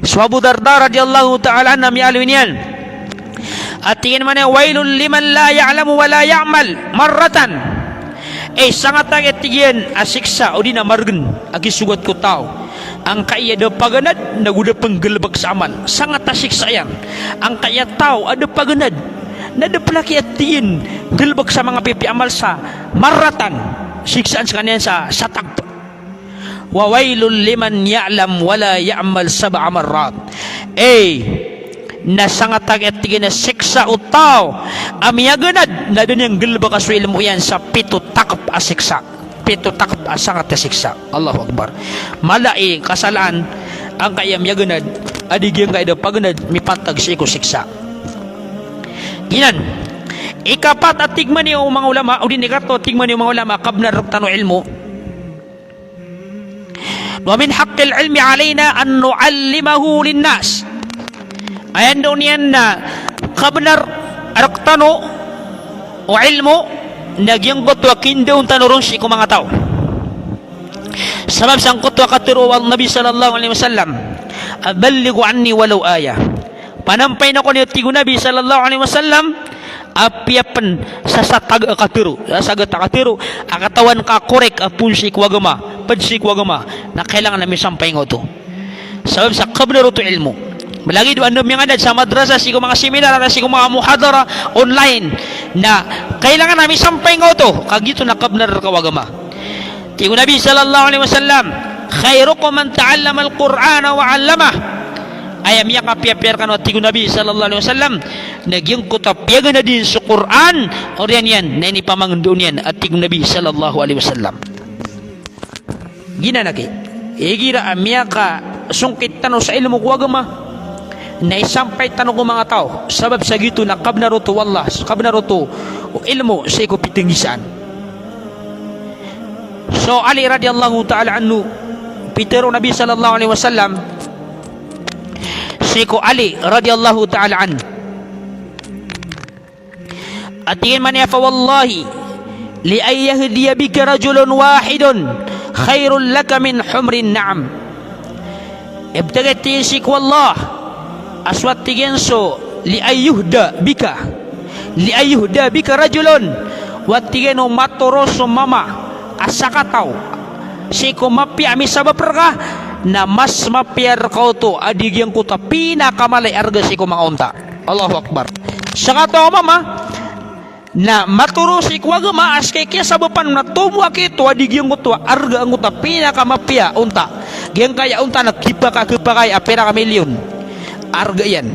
So Abu Darda radiyallahu ta'ala anhu a miyaaloy niyan a tig iyan mambo a, "Wailul liman la ya'lamu wa la ya'mal marratan." Aya sangat a tig iyan a siksa odi na margn a kisogat ko taw angkaya da paganad nago da pnggalbk sa amal. Sangat a siksa iyan angkaya taw a da paganad na da pn a tig iyan galbk sa manga pipiya a amal sa marratan, siksaan skaniyan sa, sa tagp. Wa wailul liman ya'lam wa la ya'mal sab'a marrat. Aya Na sangat a, tig iyan, a siksa o taw a miyaganad na da niyan nggalbka so ilmo iyan sa pito takp a siksa. Pito takp a sangat a siksa. Allahu Akbar. Mala i kasalaan angkaya miyaganad a di giyangkaya da paganad mipantag sii ko siksa. Giyanan. Ikapat a tig mambo o manga ulama, odi na ikatlo a tig mambo o manga ulama, kabnar rktano o ilmo. Wa min haqqil ilmi alaina an nu'allimahu linnas. Aya ndao niyan na kabnar rktano o ilmo na giyangkoto a kindaon tano ron sii ko manga taw. Sabap sangkoto a katharo o Nabi sallallahu alaihi wasallam, "Ballighu anni walau ayah." Panampayan ako niyo, tig o Nabi sallallahu alaihi wasallam, apiya pn sa satag a katharo, sa sagat a katharo a katawan ka korek a poon sii ko agama, pd sii ko agama, na kailangan a misampay ngka oto. Sabap sa kabnar oto ilmo. Malagid o anda miyangadad sa madrasa, sii ko manga seminar, anan sii ko manga muhadara online, na kailangan a misampay ngka oto, ka giyoto na kabnar rka o agama. Tig o Nabi sallallahu alaihi wasallam, "Khairukum man ta'allamal Qur'ana wa 'allamah." Aya miyakapiyapiya rkano, tig o Nabi sallallahu alaihi wasallam, na giyangkoto a piyaganad iyan so Qur'an, oriyan iyan na inipamangndao niyan, a tig o Nabi sallallahu alaihi wasallam. Giyanan aki, igira a miyakasongkit tano sa ilmo ko agama, na isampay tano ko manga taw, sabap sa giyoto na kabnar oto o Allah, kabnar oto o ilmo sii ko pitnggisaan. So Ali radiyallahu ta'ala anhu, pitharo o Nabi sallallahu alaihi wasallam sii ko Ali radiyallahu ta'ala anhu a tig iyan mambo a, "Fa wallahi, li an yahdiya bika rajulun wahidun khairul laka min humrin na'am." Ibtad a tig iyan sii ko Allah a so a tig iyan so, li an yuhda bika, li an yuhda bika rajulun, o a tig iyan o matoro so mama a sakataw sii ko mapiya a misabap rka, na mas mapiya rka oto a di giyangkoto a pinakamala i arga sii ko manga onta. Allahu Akbar. Sakataw a mama na matoro sii ko agama a ska i kiyasabapan on na tomo aki oto a di giyangkoto a arga angkoto a pinakamapiya a onta. Giyangkaya onta na khipaka, khipakay a pira ka milyon arga iyan.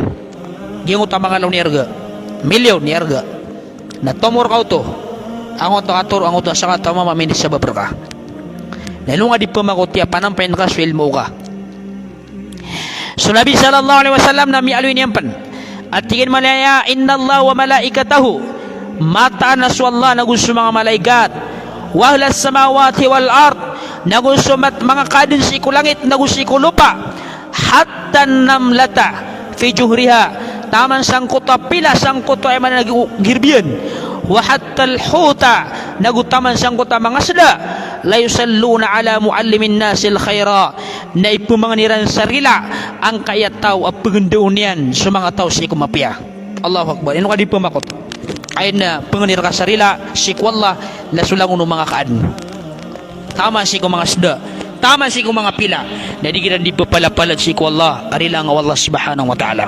Giyangkoto a mangalaw i arga. Milyon i arga. Na tomo rka oto angkoto a katoro angkoto a sakataw a mama a minisabap rka. Na ino nga di pmakoti a panampayan ka so ilmo ka. So Nabi sallallahu alaihi wasallam na miyaaloy niyan pn a tig iyan mambo a, "Innallaha wa malaikatahu," mataan a so Allah nago so manga malaikat, "wa ahlas samawati wal ard," nago so mat-, manga kaadn sii ko langit nago sii ko lopa, "hatta namlata fi juhriha," taman sangkoto a pila sangkoto a aya maana na gi-, girbiyan, "wa hattal huta," nago taman sangkoto a manga sda, "la yusalluna ala muallimin nasil khaira," na ipmangni ran sa rila angkaya taw a pngndaon iyan so manga taw sii ko mapiya. Allahu Akbar. Ino ka di pmakot? Aya na pngni rka sa rila sii ko Allah na so langon o manga kaadn. Taman sii ko manga sda, taman sii ko manga pila, na di kiran di ppalapalad sii ko Allah a rila nga o Allah subhanahu wa ta'ala.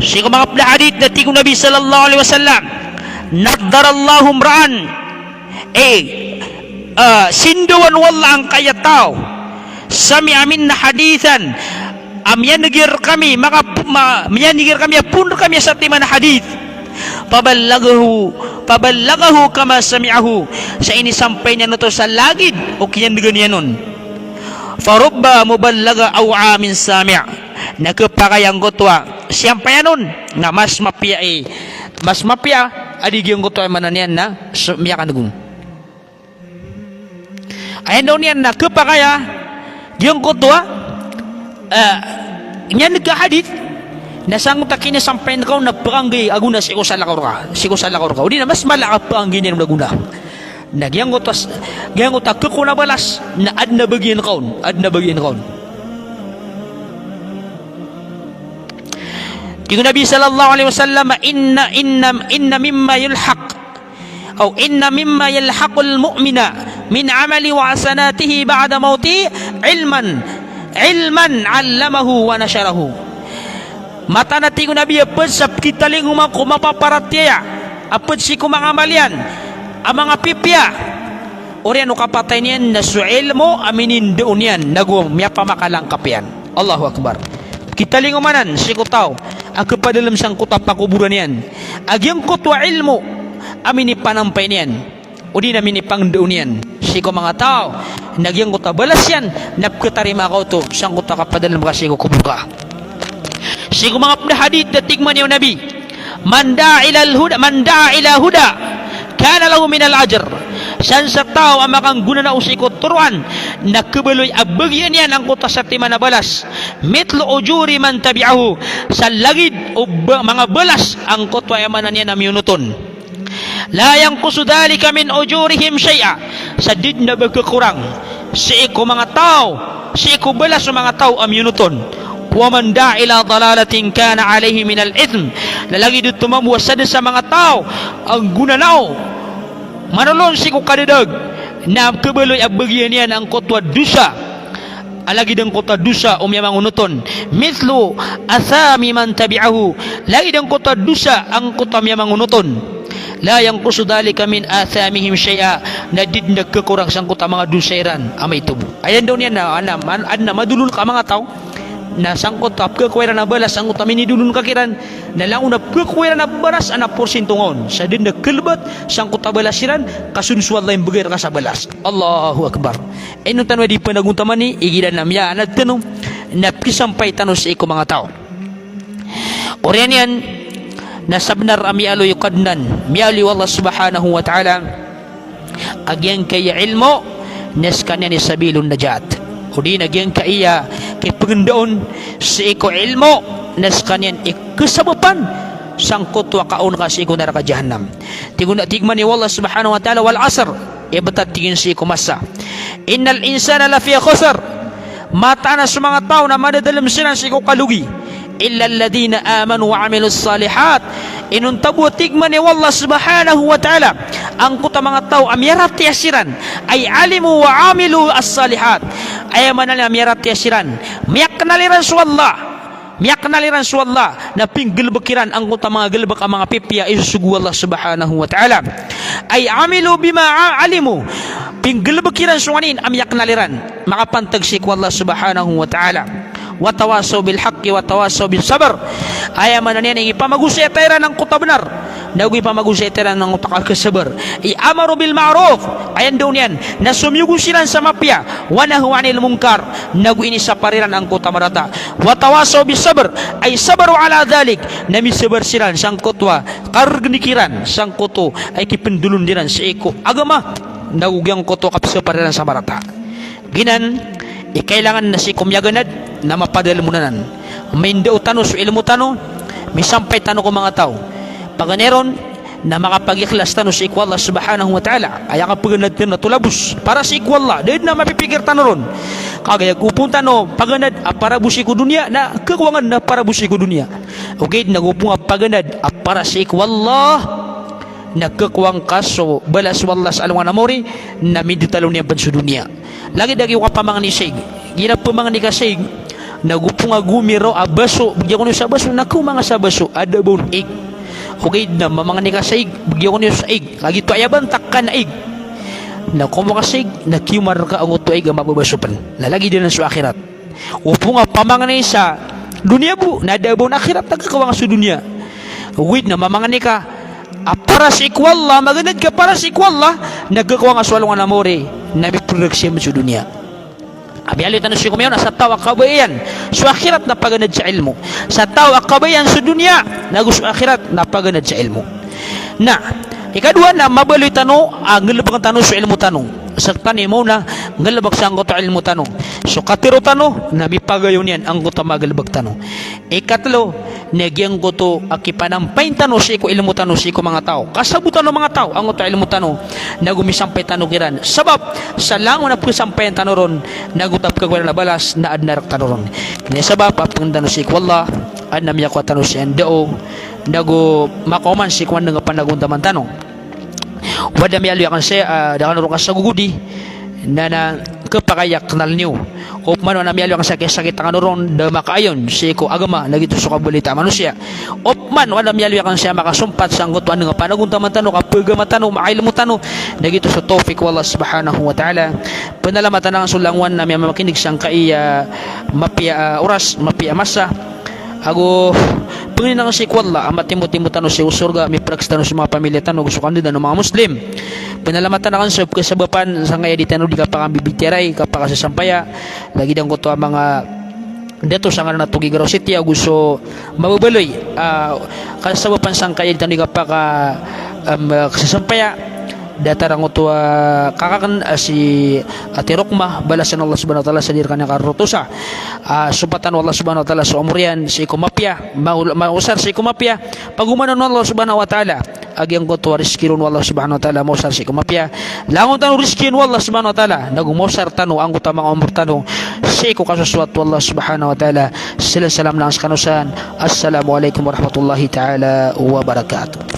Sii ko manga pd a hadith na tig o Nabi sallallahu alaihi wasallam, "Naddarallahu imra'an," eh, ah, sindawan o Allah angkaya taw, "sami'a minna hadithan," a miyan'g iyan rkami, maka-, ma-, miyan'g iyan rkami a poon rkami a satiman a hadith. Faballaghahu, faballaghahu kama sami'ahu. Sa inisampay niyan oto sa lagid o kiyan'gan iyan on. Farubba muballighin aw'a min sami'. Na khapakay angkoto a siyampayan on na mas mapiya i, mas mapiya a di giyangkoto a aya maana niyan na so-, miyakan'g on. Aya ndao niyan na khapakay a giyangkoto a, eh, niyan ka hadith, na sangkoto a kinisampayan ka on na pkanggi a gona sii ko salakaw rka, sii ko salakaw rka. O di na mas mala a pkanggi niyan on a gona. Na giyangkoto a s-, giyangkoto a khakon a balas, na adn a bagian ka on, adn a bagian ka on. Tig o Nabi sallallahu alaihi wasallam, "Inna, inna, inna mimma yulhaq." Aw, "Inna mimma yalhaqul mu'mina min amalihi wa hasanatihi ba'da mawtihi ilman, ilman 'allamahu wa nasharahu." Mataan a tig o Nabi a pd sa pkitalingoman ko mapaparatiyaya a pd sii ko manga amal iyan a manga pipiya, oriyan o kapatay niyan na so ilmo a minindao niyan nago miyapamakalangkap iyan. Allahu Akbar. Kitalingomanan sii ko taw a kapadalm sangkoto a pakoboran iyan a giyangkoto a ilmo a minipanampay niyan, odi na minipangndao niyan sii ko manga taw, na giyangkoto a balas iyan na pkhatarima ka oto sangkoto a kapadalm ka sii ko kobor ka. Sii ko manga pd a hadith na tig mambo o Nabi, "Man da'a ilal huda, man da'a ila huda, kana lahu minal ajr." San sa taw a makanggonanao sii ko toroan, na khabaloy a bagian iyan angkoto a satiman a balas. Mithlu ujuri man tabi'ahu, sa lagid o ba-, manga balas angkoto a aya maana niyan a miyonot on. La yanqusu dhalika min ujurihim shay'a, sa di dn a ba khakorang sii ko manga taw, sii ko balas o manga taw a miyonot on. Wa man da'a ila dalalatin kana alayhi minal ithm, na lagid oto mambo a sadn sa manga taw a nggonanao manolon sii ko kadadag, na khabaloy a bagian iyan angkoto a dosa a lagid angkoto a dosa o miyamangonot on. Mithlu athami man tabi'ahu, lagid angkoto a dosa angkoto a miyamangonot on. La yanqusu dhalika min athamihim shay'a, na di dn a khakorang sangkoto a manga dosa iran a maito bo. Aya ndao niyan na, na, na, adn a madolon ka a manga taw, na sangkoto a pkhakowa iran a balas sangkoto a minidolon ka kiran, na langon a pkhakowa iran a balas a na porsinto nga on, sa di dn a khalbat sangkoto a balas iran, ka so dn so Allah i mbgay rka sa balas. Allahu Akbar. Ino tano di panagontamani, igira na miyaanad tano na pkisampay tano sii ko manga taw. Oriyan iyan na sabnar a miyaaloy o Kadnan, miyaaloy o Allah Subhanahu wa Ta'ala a giyangkaya ilmo na skaniyan i sabilun najat. Odi na giyangkaya kipngndaon sii ko ilmo na skaniyan i kasabapan sangkoto a kaon ka sii ko naraka jahannam. Tig o, tig mambo o Allah Subhanahu wa Ta'ala, "Wal asr." Ibt a tig iyan sii ko masa. "Innal insana lafi khusr." Mataan a so manga taw na madadalm siran sii ko kalogi. "Illa alladhina amanu wa amilus salihat." Inonta bo, tig mambo o Allah Subhanahu wa Ta'ala, angkoto a manga taw a miyaratiyaya siran, ay alimu wa amilu as-salihat. Aya maana niyan a miyaratiyaya siran, miyaknal iran so Allah. Miyaknal iran so Allah, na pinggalbk iran angkoto a manga galbk a manga pipiya i sosogo o Allah Subhanahu wa Ta'ala. Ay amilu bima a-, alimu. Pinggalbk iran so nganin a miyaknal iran, makapantag sii ko Allah Subhanahu wa Ta'ala. Wa tawasaw bil haqqi wa tawasaw bis sabr. Aya maana niyan i pamagosayata iran angkoto a bnar, nago i pamagosayata iran angkoto a kasabar. Ay amaru bil ma'ruf, aya ndao niyan na somiyogo siran sa mapiya, wa nahaw anil munkar, nago inisapar iran angkoto a marata. Wa tawasaw bis sabr, ay sabaru ala dhalik, na misabar siran sangkoto a kargn iran, sangkoto a ikipndolon iran sii ko agama, nago giyangkoto a kapsapar iran sa marata. Giyanan i kailangan na sii ko miyaganad na mapadalm on anan. Mindao tano so ilmo tano, misampay tano ko manga taw. Paganay ron na makapagikhlas tano sii ko Allah Subhanahu wa Ta'ala. Aya kapaganad tano na tolabos para sii ko Allah. Da dn a mapipikir tano ron. Kagiya go pn tano paganad a para bo sii ko doniya, na khakowa ngka na para bo sii ko doniya. Ogaid na go pn a paganad a para sii ko Allah, na khakowa ngka so balas o Allah sa alongan a mawri, na mindatalo niyan pn so doniya. Lagid a giya kapamangni sa ig. Igira pamangni ka sa ig, na go pn a gomiraw a baso, bgi ako niyo sa baso, na khaoma ngka sa baso a da a ba on ig. Ogaid na mamangni ka sa ig, bgi ako niyo sa ig, lagid oto aya bantakan a ig. Na khaoma ka sa ig, na kiyoma rka angkoto a ig a mababaso pn. Na lagid anan so akhirat. O pn a pamangni sa doniya bo, na da a ba on akhirat, na khakowa ngka so doniya. Ogaid na mamangni ka a para sii ko Allah, maganad ka para sii ko Allah, na khakowa ngka so alongan a mawri, na miprdak siya so doniya. A miyaaloy tano sii ko miyaona, sa taw a kabaya iyan so akhirat na paganad sa ilmo. Sa taw a kabaya iyan so doniya, nago so akhirat na paganad sa ilmo. Na ikadowa na mabaloy tano a nggalbkn tano so ilmo tano. Sktano i maona, nggalbk sangkoto a ilmo tano. So katharo tano na mipagayon iyan angkoto a magalbk tano. Ikatlo, na giyangkoto a kipanampayn tano sii ko ilmo tano sii ko manga taw. Kasabot tano manga taw angkoto a ilmo tano, nago misampay tano kiran. Sabap sa langon a pkhasampayan tano ron, nago ta pkhakowa iran a balas, na adn a rk tano ron. Aya sabap a pangnin tano sii ko Allah, adn a miyakowa tano sii a ndao, nago makaoma sii ko andang a panagontaman tano. Wada miyaaloy akn saya, ah, da kano ron kasagogodi, na, na khapakay a knal niyo. Opama wada miyaaloy akn saya kisakit a kano ron da makaayon sii ko agama, lagid oto so kabalita a manosiya. Opama wada miyaaloy akn saya makasompat sangkoto a andang a panagontaman tano, kapagama tano, mailmo tano, lagid oto so tawfiq o Allah Subhanahu wa Ta'ala. Panalamatan akn so langowan a miyamakinig sangkai a mapiya a oras, mapiya a masa. Ago pangnin akn sii ko Allah a matimotimo tano sii ko sorga, mipraks tano so manga pamilya tano ago so kandadan o manga Muslim. Panalamatan akn so kasabapan sangkaya di tano di kapakambibitiyarai, kapakasasampaya, lagid angkoto a manga dato sangkanan a Togigaraw City ago so mababaloy a kasabapan sangkaya di tano di kapaka, em, kasasampaya. Datar angkoto a kaka akn a si Ate Rokma, balasan o Allah Subhanahu wa Ta'ala sa di rkaniyan karotosa. Ah, sopatan o Allah Subhanahu wa Ta'ala so omor iyan sii ko mapiya, maul-, maosar sii ko mapiya, pagomanan o Allah Subhanahu wa Ta'ala a giyangkoto a rizki ron o Allah Subhanahu wa Ta'ala, maosar sii ko mapiya. Langon tano rizkiin o Allah Subhanahu wa Ta'ala, nago maosar tano angkoto a manga omor tano sii ko kasosoat o Allah Subhanahu wa Ta'ala. Salam, salam na skano san. Assalamu alaikum warahmatullahi ta'ala wabarakatuh.